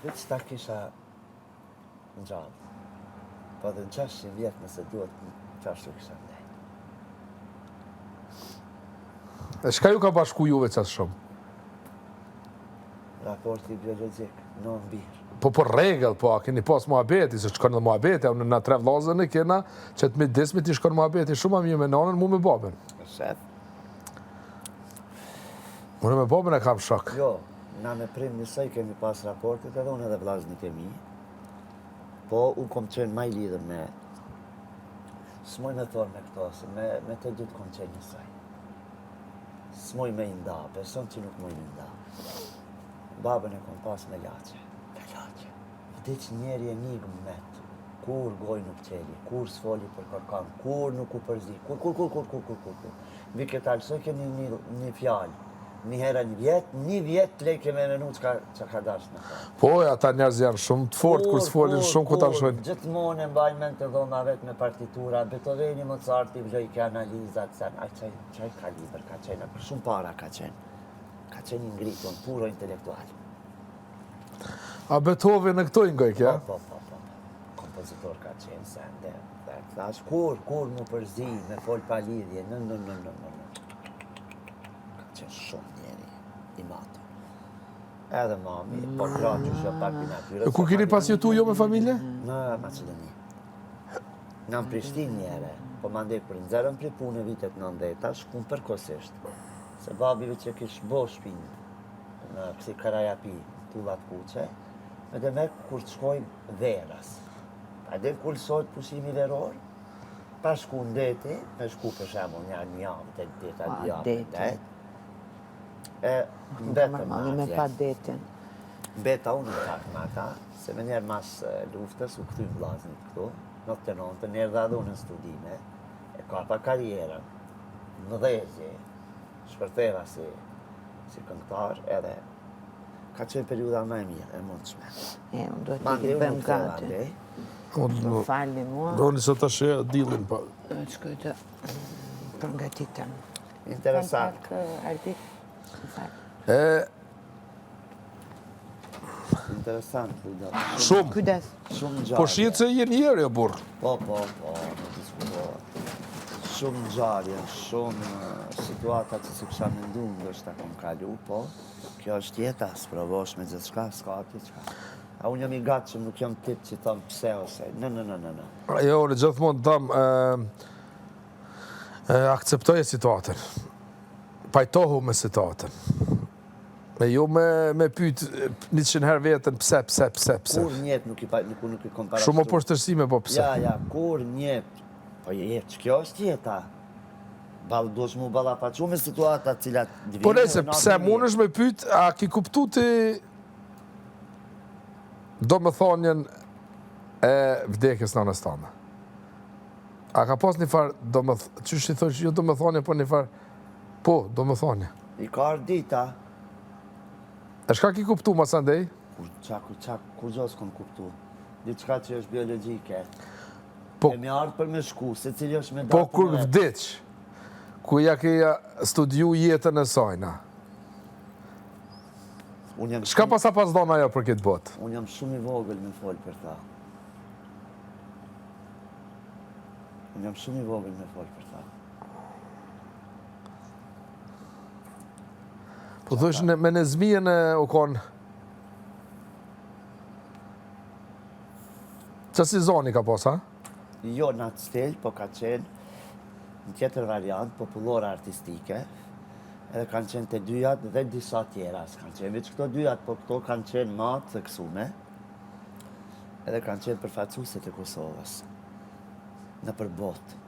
Veç ta kisha në gjallë. Po edhe në 600 vjet nëse duhet qashtu kisha ndejt. E çka ju ka bashku juve qaq shumë? Raporti biologjik, nonë bir. Po po rregull, po a keni pas muhabeti, se shkon edhe muhabeti, unë na tre vllazën e kena, që të midismit i shkon muhabeti shumë ma mirë me nanën, mu me babën. Shef. Unë me babën e kam shok. Jo, na me prind njësoj kemi pas raportet edhe unë edhe vllaznit e mi. Po, unë kom qenë ma i lidhur me... S'muj me thonë me këto, se me, me të dytë kom qenë njësoj. S'muj me i nda, beson që nuk muj me i nda. Babën e kom pas melaqe, melaqe. Vdiq njeri enigmë met, kur gojë nuk çeli, kur s'foli për kërkan, kur nuk u përzi, kur, kur, kur, kur, kur, kur, kur, kur. Mbi këtë alsoj ke një, një, një fjalë, një herë një vjet, një vjet të lejke me menu çka, çka ka dashtë me thonë. Po, ata njerëz janë shumë të fortë, kur s'folin shumë ku ta lëshojnë. Gjithmonë e mbaj mend te dhoma vet me partitura, Beethoveni, Mozarti, vlojke analizat, sen, ai qaj, qaj kalibër ka qenë, për shumë para ka qenë. Ka qenë i ngritun, puro intelektual. A Beethoven në këto i ngojke, ja? Po, po, po, po. Kompozitor ka qenë, sende, dhe thash, kur, kur m'u përzi, me fol pa lidhje, në, në, në, në, në, në. Ka qenë shumë njeri i matur. Edhe mami, po pra që shë pak i natyrës. E ku keni pas jetu jo me familje? Në Maqedoni. Në në Prishtinë njëherë, po mandej kur nxerën prej punë vitet 90-ta, shkun përkohësisht. Se babi veç e kish bo shpinë në kësi Karajapi, Tullat Kuqe, me demek kur të shkojmë verës. A dhe kur lëshohet pushimi veror, pa shku në deti, me shku për shembull një një javë, të dita, dy javë, të det. E mbetëm me pa detin. Mbeta unë në pak me ata, se me njerë mas luftës u kthym vllaznit këtu, në të nëntën, erdha edhe unë në studime, e kapa karrierën, në dhezi, shpërtheva si, si këngëtar, edhe ka qenë periudha më e mirë, e mundshme. E, unë duhet të i bëjmë gati. Më falni mua. Do një sot tash e dillin pa. Do të shkoj të përgatitem. Interesant. Pak Ardit, më fal. E Interesant, kujdes. Shumë. Kujdes. Shumë ngjarje. Po shihet se je njeri o burrë. Po, po, po, nuk diskutohet. Shumë ngjarje, shumë situata që s'i kisha mendu, ndoshta kom kalu, po, kjo është jeta, sprovosh me gjithçka, s'ka aty çka. A unë jam i gatshëm, nuk jam tip që thom pse ose, në, në, në, në, në. Jo, unë gjithmonë tham, akceptoje situatën. Pajtohu me situatën. E jo me, me pyt 100 herë veten pse, pse, pse, pse. Kur njet nuk i, pa, nuk, nuk i kom Shumë më poshtërsime, po pse. Ja, ja, kur njet, po jetë, që kjo është jeta. Ball, duhesh mu ballafaqu me situata cilat të Po nëse, pse mundesh me pyt, a ki kuptu ti domethënien e vdekjes nënës tande? A ka pas një farë, do më, qysh i thosh, jo domethënie, po një farë, po, domethënie. I ka ardhë dita. E çka ki kuptu masandej? Kur, qa, kur, qa, kurgjo s'kom kuptu. Diçka që është biologjike. Po, Kemi ardhë për me shku, secili është me po datën kur e vet. vdiq, ku ja ke ja studiu jetën e sajna. Unë jam Çka shumë, pasa pas dhona ajo për këtë botë? unë jam shumë i vogël me fol për ta. Unë jam shumë i vogël me fol për ta. Po thush në, me Nezmijën e u konë... Që si zoni ka pas, ha? Jo në atë stil, po ka qenë në tjetër variant, popullore artistike, edhe kanë qenë të dyjat dhe disa tjera. S'kanë qenë veç këto dyjat, po këto kanë qenë ma të theksume, edhe kanë qenë përfaqësuese të Kosovës nëpër botë.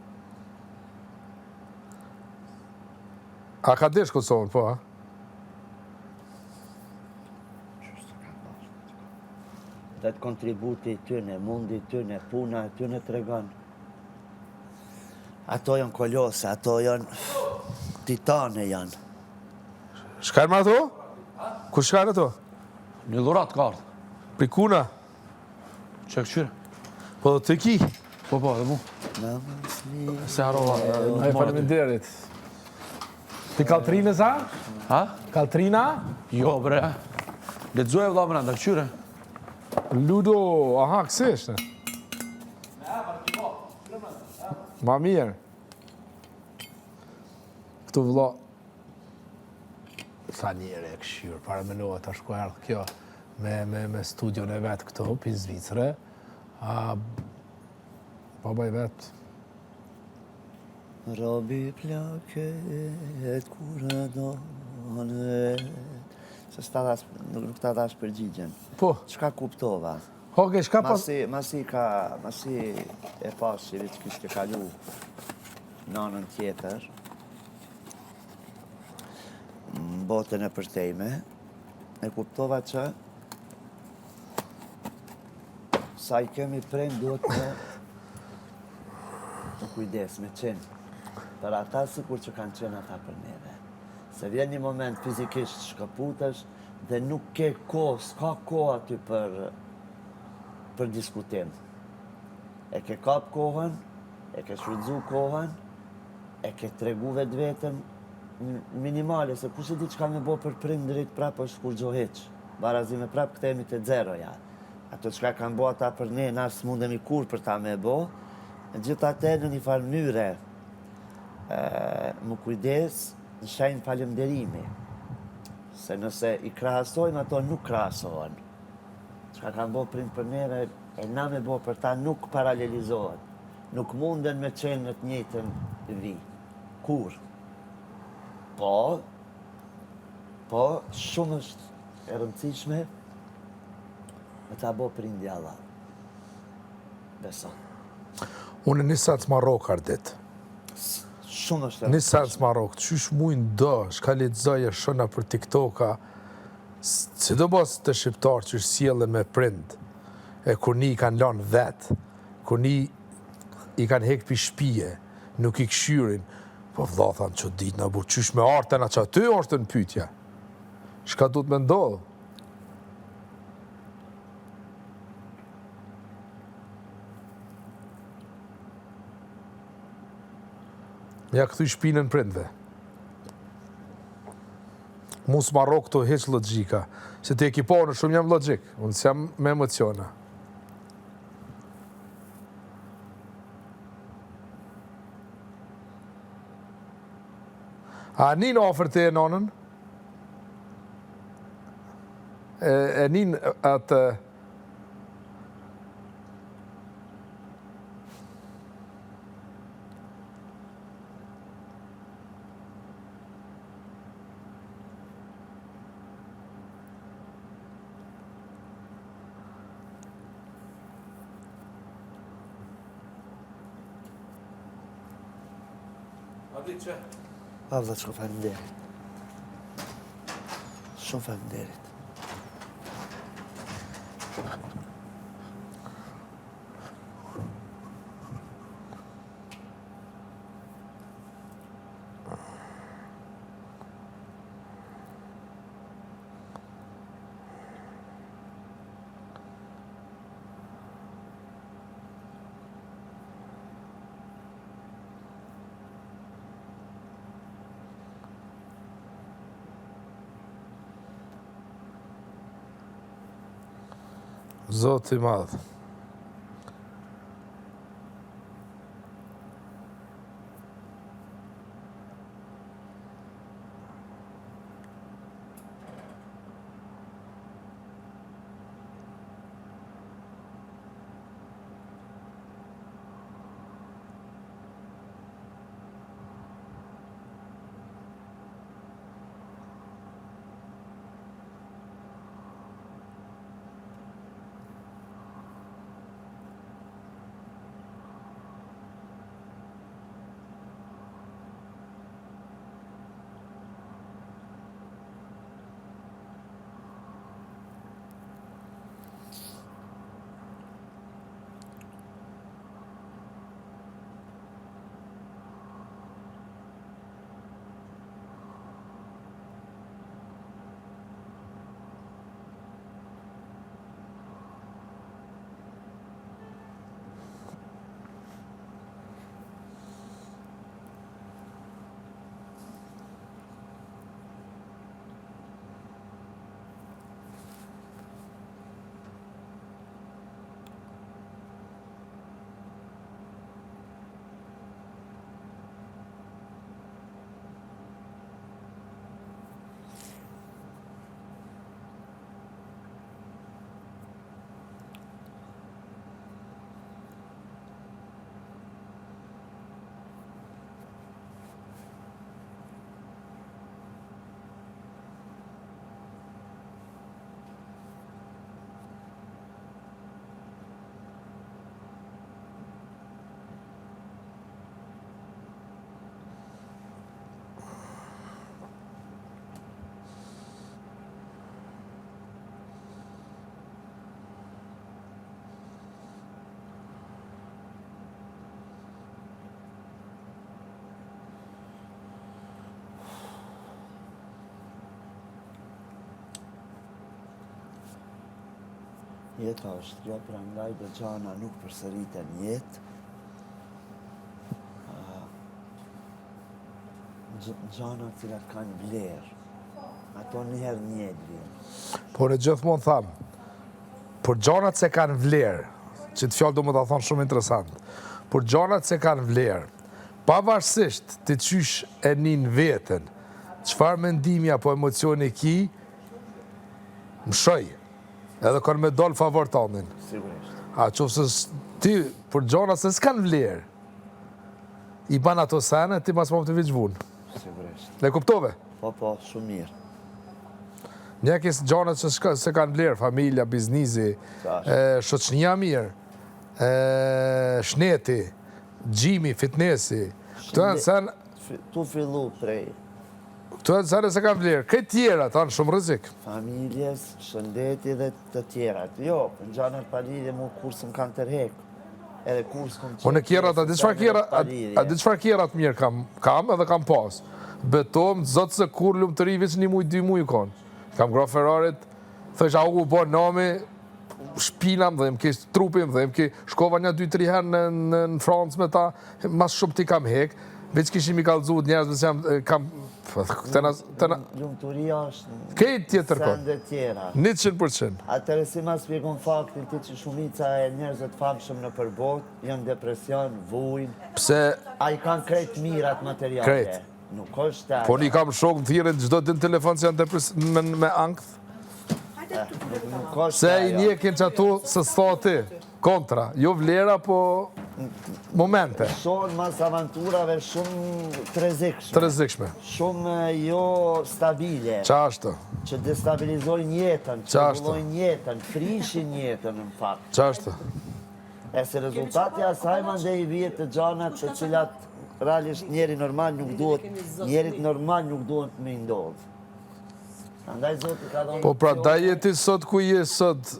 A ka desh Kosovën, po, a? Vetë kontributi i tyne, mundi i tyne, puna e tyne tregon. Ato janë kolose, ato janë titane janë. Shkajnë me ato? Ku shkajnë ato? Një dhuratë ka ardhë. Prej kuna? Që këqyre? Po dhe të ki? Po, po, dhe mu. Se harova. Ai, faleminderit. Ti Kaltrinës, a? Ha? Kaltrina? Jo, bre. Lexoje vlla brenda, këqyre. Ludo, aha, kësi është. Ma mirë. Këtu vëlla, sa njeri e këshyrë, paramendo tash ku erdhë kjo me, me, me studion e vetë këtu, pi Zvicre, a baba i vetë, Robi plaket kur donet Se s'ta dhash, nuk, nuk ta dhash përgjigjen. Po. Çka kuptova? Okej, çka pas... Masi, masi ka, masi e pas që veç kishte kalu në anën tjetër, në botën e përtejme, e kuptova që sa i kemi prind duhet me me kujdes, me qenë për ata sikur që kanë qenë ata për neve. Se vjen një moment fizikisht shkëputesh dhe nuk ke kohë, s'ka kohë aty për, për diskutim. E ke kap kohën, e ke shfrytëzu kohën, e ke tregu vetveten minimale, se kush e di çka me bo për prindërit prapë është kurgjo hiç. Barazime prapë kthehemi te zeroja. Ato çka kanë bo ata për ne, na s'mundemi kurrë për ta me bo, megjithatë në një farë mënyre, m'u kujdes në shenjë falënderimi. Se nëse i krahasojmë ato nuk krahasohen. Çka kanë bo prind për neve, e na me bo për ta nuk paralelizohet. Nuk munden me qenë në të njëjtën vijë. Kurrë. Po, po, shumë është e rëndësishme me ta bo prindi hallall. Beso. Unë një sen s'ma rrok Ardit. Shumë është e Një sen s'ma rrok, qysh mujnë do, shka lexoj e shoh nëpër TikToka, sidomos te shqiptarë qysh sjellen me prind, e kur ni i kanë lanë vetë, kur ni i kanë hek pi shpije, nuk i kshyrin, po vlla tham çuditna burrë, qysh me ardh te na qaty është në pytje. Shka duhet me ndodhë? Ja kthy shpinën prindve. Mu s'ma rrok këto hiç logjika. Se ti e ki pa, unë shumë jam logjik. Unë s'jam me emocione. A nin afër teje nonën? E, e nin atë... Pa vëlla, faleminderit. Shumë faleminderit. Zoti i madh. Jeta është kjo, prandaj do gjana nuk përsëriten n'jetë. Gjana cilat kanë vlerë, ato njëherë n'jetë vijnë. Po ne gjithmonë thamë, për gjanat se kanë vlerë, qët fjalë do me ta thonë shumë interesant, për gjanat se kanë vlerë, pavarësisht ti qysh e nin veten, çfarë mendimi apo emocioni ki, mëshoj, edhe kanë me dalë favor tandin. Sigurisht. A qoftë se ti për gjanat se s'kanë vlerë, i ban ato sene, ti mas më të veç vunë. Sigurisht. E kuptove? Po, po, shumë mirë. Njekis gjanat që s'ka, se kanë vlerë, familja, biznisi, shoqënia mirë, shneti, gjimi, fitnesi, këto janë sen... Tu fillu prej Këto janë sene se kanë vlerë. Këto tjerat janë shumë rrezik. Familjes, shëndeti dhe të tjerat. Jo, në gjanat pa lidhje mu kurrë s'më kanë tërhek. Edhe kurrë s'kom qenë. Unë kjerat, a di çfarë kjerat, a di çfarë kjerat mirë kam, kam edhe kam pas. Betohem Zot se kurrë lumturi veç një muj, dy muj konë. Kam ngrah Ferrarit, thësha u bo nami, shpina më dhemke, trupi më dhemke, shkova një, dy, tri herë në, në, në Francë me ta, mas shumë ti kam hek, veç kishim i kallëzu njerëzve se jam, kam, të na, të na... Lumturia është Kejt tjetër kohë. Sende tjera. 100%. Atëherë si ma spjegon faktin ti që shumica e njerëzve të famshëm nëpër botë, janë depresion, vujnë, Pse... A i kanë krejt mirat materiale. Krejt. Nuk është Po një kam shokë në thirrin çdo ditë në telefon që janë depres me, me ankth. Nuk është Se i njekin që ato se s'tha ti, kontra, jo vlera, po momente. Shonë mas aventurave shumë të rrezikshme. Të rrezikshme. Shumë jo stabile. Qashtu. Që destabilizojnë jetën, që rregullojnë jetën, prishin jetën në fakt. Qashtu. E se rezultati asaj mandej i vije të gjanat të cilat realisht njeri normal nuk duhet, njerit normal nuk duhet me i ndodhë. Andaj Zoti ka dhënë... Po pra, da je ti sot ku je sot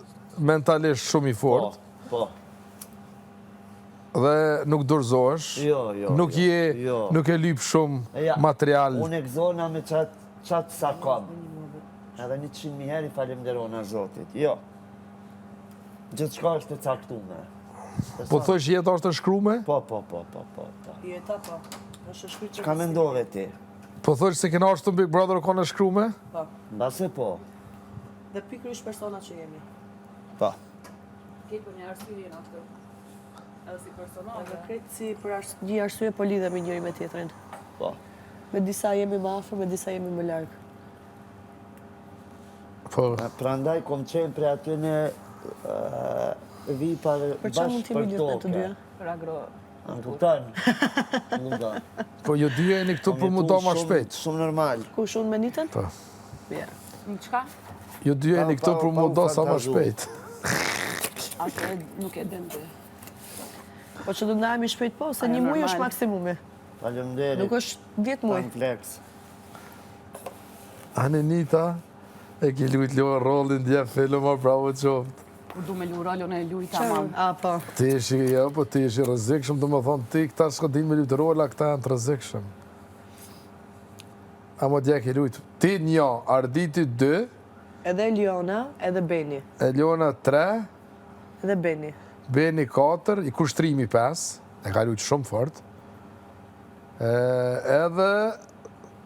mentalisht shumë i fort. Po, po. Dhe nuk dorëzohesh. Jo, jo. Nuk jo, je, jo. nuk e lyp shumë ja, material. Unë e gëzona me qatë, qatë sa kam. Edhe 100.000 herë i falemderona Zotit. Jo. Gjithçka është e caktume. Po thojsh jeta është e shkrume? Po, po, po, po, po. po. Jeta, po. Është e shkruar. Çka mendove ti? Po thojsh se kena ardhë në Big Brother o konë e shkrume? Po. Mbase po. Dhe pikërisht persona që jemi. Po. Ke për një arsye jena këtu. Edhe si personazhe. Edhe krejt si për një arsye po lidhemi njëri me tjetrin. Po. Me disa jemi më afër, me disa jemi më larg. Po. Prandaj kom qenë prej atyne vipave Për çfarë mund bash të për jemi gjithë ne të toke. dyja? Për agro. A më kupton? Luga. Po jo dyja jeni këtu Kom për mu jetu da ma shumë- shpejt. Shumë normal. Kush unë me Nitën? Po. Ja. Në çka? Jo dyja jeni Pa- këtu pa- për pa mu u da sa ma fantazu. shpejt. Atë nuk e din ti. Po që do ndahemi shpejt po, se Ajo një muaj është normal. maksimumi. Faleminderit. Nuk është 10 muaj. Kompleks. Ani Nita, e ki lujt lo rolin dje film, o bravo qoftë. Kur du me lu rol, unë e luj tamam. A, po. Ti ishi, jo, po ti ishi rrezikshëm, do më thonë ti këta s'ka din me lujt rola, këta janë të rrezikshëm. Amo dje ki lujt, ti një, Arditi dy, Edhe Eliona, edhe Beni. Eliona tre, Edhe Beni. Beni katër, i Kushtrimi pesë, e ka lujt shumë fort. Edhe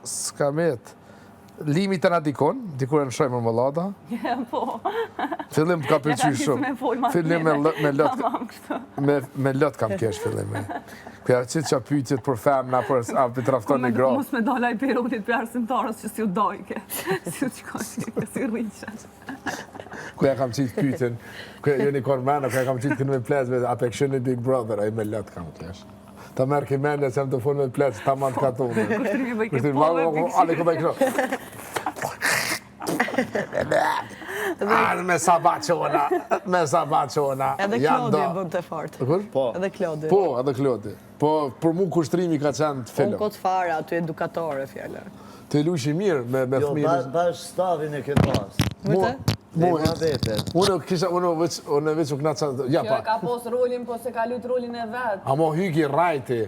s'ka met. Limi të na dikon, dikur e nëshoj mërmëllada. Po. Fillim ka pëlqy shumë. Fillim me me lot. Me me lot kam kesh fillim. Ku ja qitë që pyetjet për femna për a po tradhton një gra. Mos me dalë ai peronit për arsimtarës që si u dojke. Si u çkoj, si rriqe. Ku ja kam qitë pyetjen, ku ja jeni kormena, ku ja kam qitë kënë me pleqve, a pe këshën Big Brother, ai me lot kam kesh. Ta merr ke mendja se jam të fol me pleq, ta man të katonë. Kushtrimi bëj ke Kushtrimi, po ma, me ale ku bëj kështu. Arë me sa baqona, me sa baqona. Edhe Klodi e bënte fort. Kur? Po. Edhe Klodi. Po, edhe Klodi. Po, për mu kushtrimi ka qenë të Unë film. kot fare, aty edukatore fjala. Të lushi mirë me, me Jo, fëmijën. ba, bash stavin e ke pas. Vërtet? Mu, muhabetet. unë kisha, unë veç, unë veç u knaqa, ja Kjo pa. e ka pos rolin, po se ka lujt rolin e vet. Amo hyki rajti,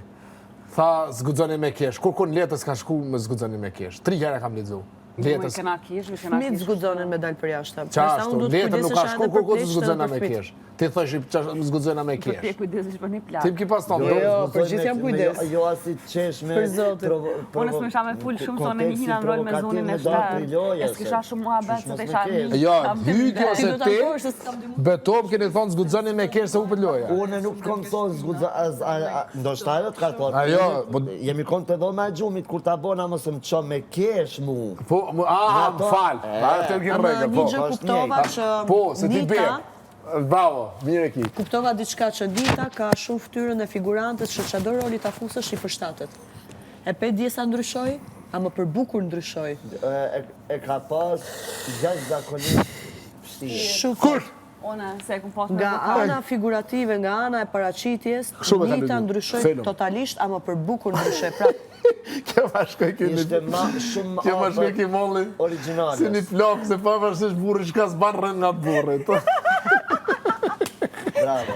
tha s'guxoni me kesh. Kur kun letër s'ka shku me s'guxoni me kesh. Tri herë kam lexu. Letër. Kena kesh, kena Fëmijët s'guxonin me dalë përjashta. Qashtu, letër nuk ka shku kur ku s'guxojna me kesh. Ti thosh që s'guxojna me kesh. Ti kujdesesh për një plak. Ti më ki pas thonë. Jo, jo, për gjithë jam kujdes. Jo, asi qesh me... Për zotin. Unë s'më isha me fol shumë, se unë një hina në rol me zonin e shterë. E s'kisha shumë muhabet, se të isha një. Jo, hytjo se ti, betom keni thonë s'guxoni me kesh se hupet loja. Unë nuk kom thonë s'guxo, ndoshta ajo të ka thonë. Ajo, po- jemi konë te dhoma e gjumit, kur ta bona mos më ço me kesh mu. Po, a, më fal, a, të ke rregull, po. Një gjë kuptova që Po, se ti bërë. Bravo, mirë e ki. Kuptova diçka që Nita ka shumë fytyrën e figurantes që çdo roli ta fusësh i përshtatet. E pe dje sa ndryshoi, ama për bukur ndryshoi. E ka pas jashtëzakonisht vështirë. Shumë Kush? Unë se e kum pas me Nga vokal. ana figurative, nga ana e paraqitjes, Shumë e ka Nita luajtur. ndryshoi Felum. totalisht, ama për bukur ndryshoi. Pra, Kjo ma shkoj ki një... Ishte ma shumë Kjo ma shkoj ki molli. origjinales. Si një plak, se pavarësisht burri shka s'ban rënd nga burri. Bravo.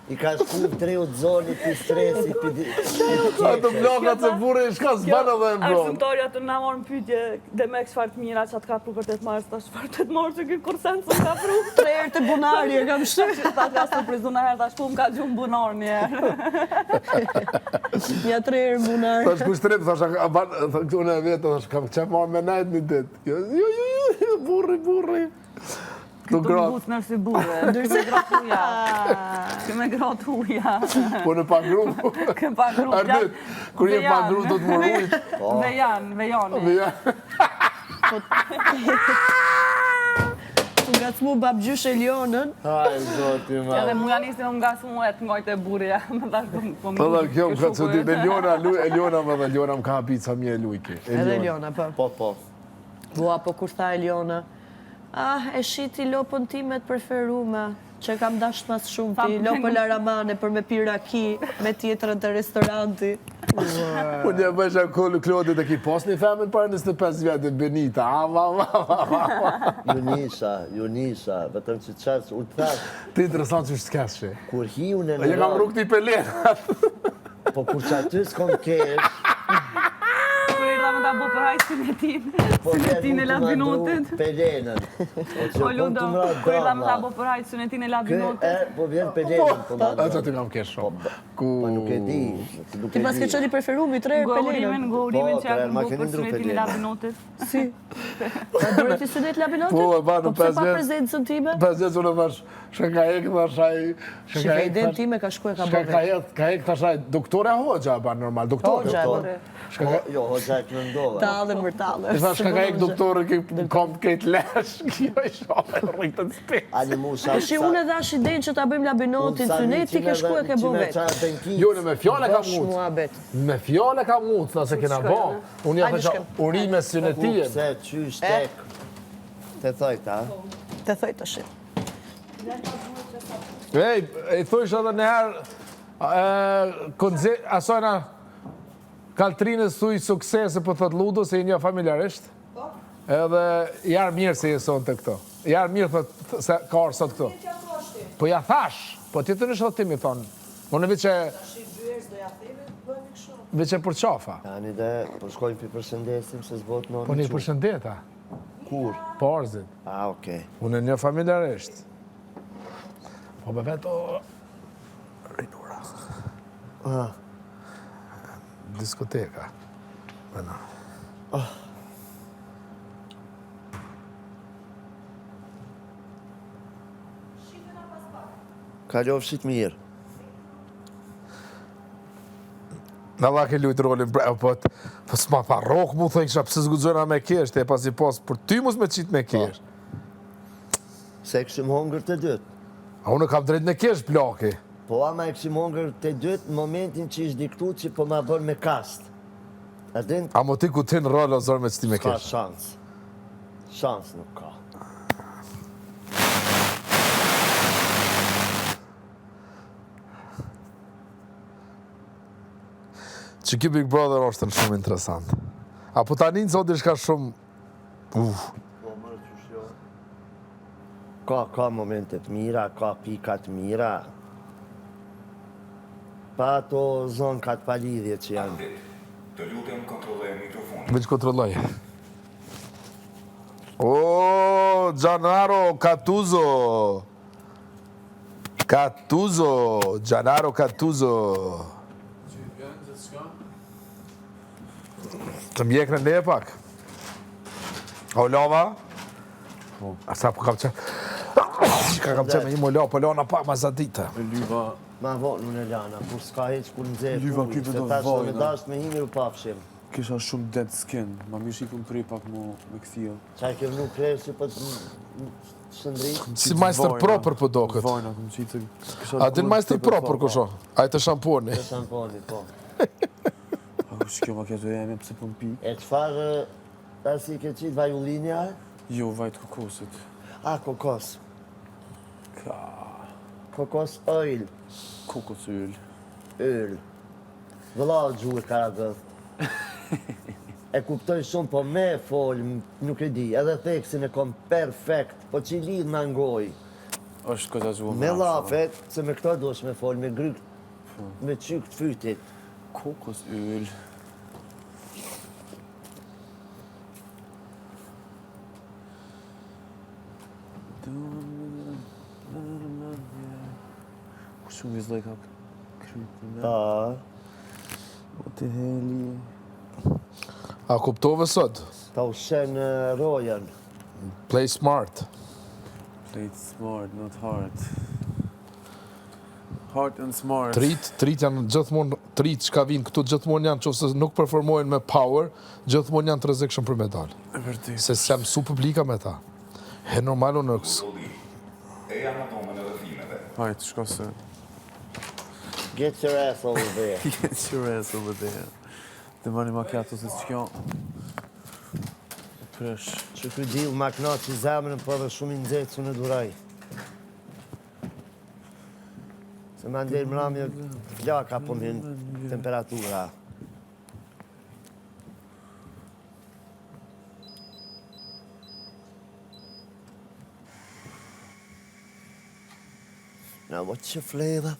I ka shku treu të zonit, pi stresit, pi... di- pi Ato plakat se burri shka s'ban edhe e mbron. Arsimtarja të na morën pyetje, demek çfarë të mira që atë ka pru për 8 mars, tash çfarë 8 mars që ky kursen s'm ka pru. tre herë te bunari e kam shty. Ta ka surprizu në herë, tash po më ka gjumë bunar një herë. Nja tre herë në bunar. Thash kush trep, thash, a ban, thash, unë e vetë, thash, kam qef marrë me nejt një ditë. Jo, jo, jo, jo, burri, burri. Këtu Këtu gratë, mbuc nërë si burre. Kë me gratë huja. Kë me gratë huja. po në pa gru. Kë pa gru. Ardit, kur je pa gru, do të më rujt. Vejan, vejani. Vejan. Tu ngacmu babgjysh Elionën. Haj, zoti ma. Edhe mu janë nisi me më ngacmu e të ngojtë e burri, ja. Më thash, po po Po dhe kjo më ka të ditë, Eliona, luj, Eliona më dhe Eliona më ka habit sa mirë e lujki. Edhe Eliona, po. Po, po. Bua, po kur tha Eliona, ah, e shiti lopën time të preferume, që kam dasht mas shumë ti, lopën laramane për me pi raki me tjetrën të restoranti. Unë ja bësha kolë Klodit e ki pas një femën para 25 vjetë e Benita, a, ma, ma, ma, ma, ma. Ju nisha, ju nisha, vetëm që qasë, unë thash, Ti interesant që s'kesh shi. kur hi unë në Ja kam rol, rrugë ti pelena. po kur që aty s'kom kesh, Kur erdha me ta bo për hajt synetin, po vjen synetin e mund të ma ndru Labinotit. pelenën. Po që Po kom të ludo, mra kur erdha me ta dama, bo për hajt synetin e kë Labinotit. e, po vjen pelenën, po ma Atë ndru. ty kam kesh shumë. Ku... Po nuk e di, nuk Ti e pas ke di. qenë i preferumi tre herë pelenën. Gourimin, gourimin Po, që ja tre kom ma bo keni për ndru synetin e pelenën. Labinotit. Si? Pa bëre ti synet Labinotit? Po, e ba në Po pse pesë pa vjet. prezencën time? Pas vjetë unë thash, shka ka hek, thash ai... Shka Shife ka hek, iden thash- time ka shku e ka Shka bërë ka vetë. hek, ka hek, thash ai, doktore Hoxha e ban normal, doktore. Hoxha e bën. Shka Po, ka... jo, hoxha e këndova. Talle mërtalle. I thash, shka ka hek doktore, ke kom të krejt lesh, kjo i shofe, rritën spes. Ali mu sa... Shi unë e dhash idenë që ta bëjmë Labinotin synet, ti ke shku e ke bo vetë. Jo, në me fjale kam Bosh nguc. muhabet. Me fjale kam nguc, nëse kena bo. Unë ja Hajde, thasha, shkem. urime synetijen. Pse, qysh, tek. Te thojt, a? Te thoj tash. Ej, e thojsh edhe një herë, e, konze, asojna, Kaltrinës thuj suksese, po thot Ludo, se i një familjarisht. Edhe jarë mirë se jeson të këto. Jarë mirë thot se ka arë sot këto. Po ja thash, po ti të nështë ti mi thonë. Unë veç e... Veç e për qafa. Tani dhe, po shkojmë për përshëndesim se s'bot në Po një përshëndeta, Kur? po arzit. A, okej. Unë e një familjarisht. Po me vetë o... Rinura. Ah. Diskoteka. Bëna. Kalofshit mirë. Në Allah ke lujtë rolin, bre, po, po s'ma tha rok mu, thë, kisha pse s'guxojna me kesh, te e pasi pas, për ty mos me qitë me kesh. Se e këshim hongër të dytë. A unë kam drejt me kesh, plaki. Po ama e këshim hongër të dytë në momentin që ish diktu që po ma bën me kast. A din? A mo ti ku ti në rol o zor me qiti me Ka kesh. shans. Shans nuk ka. Që ky Big Brother është në shumë interesant. A po tani në sot diçka shumë... Uf, Po mërë qysh jo. Ka, ka momente të mira, ka pika të mira. Pa ato zonka të palidhje që janë. Ardit, të lutem kontrolloje mikrofonin. veç kontrolloj. O, Gennaro Gattuso. Gattuso, Gennaro Gattuso. Të mjekë në ne pak. A u lava? Po. A sa po kam që... Ka kam që me një më la, po lana pak ma za dita. E lyva... Ma vonë unë e lana, kur s'ka hiq, kur nxehtë Lyva uji, kype se do tash vajna. me dasht me himir u pafshim. Kisha shumë dead skin, ma mirë shi kum prej pak mu me kthjell. Qa e ke vnu krejt si po të shëndrit? Si majster proper po doket. Vajna, kum qitë... kisha A din duhen majster tepër proper pak. kush o? Ai të shamponi. Të shamponi, po. A kush kjo makiato jeme, pse po m'pi? E çfarë, tash i ke qitë vaj ullinja? Jo, vaj të kokosit. A, kokos. Ka... Kokos oil. Kokos yll. Yll. Vëlla gjuhë karagëth. E kuptoj shumë, po me fol, nuk e di. Edhe theksin e kom perfekt, po që i lidh në ngoj. është këta gjuhë Me lafet, se me këto duhesh me fol, me gryk, me qyk të fytit. Kokos yll. Ku shumë vizloj ka kryt në me. Pa, What the hell je? A kuptove sot? ta ushen eh, rojën. Play smart. Play it smart, not hard. Hard and smart. Trit, trit janë gjithmonë, trit që ka vinë këtu gjithmonë janë, qofse nuk performojnë me power, gjithmonë janë të rrezikshëm për medal. E vërtet. Se s'jam mësu publika me ta. He normal unë Zolli, eja në dhomën e rrëfimeve. Hajt, shko se. Get your ass over there. Get your ass over there. Të marrë një macchiato se që kjo... Presh. Që ky dill ma knaqi zemrën, po edhe shumë i nxehtë s'u në duraj. Se ma ndjer mramje flaka po më hyn temperatura. Now what's your flavor?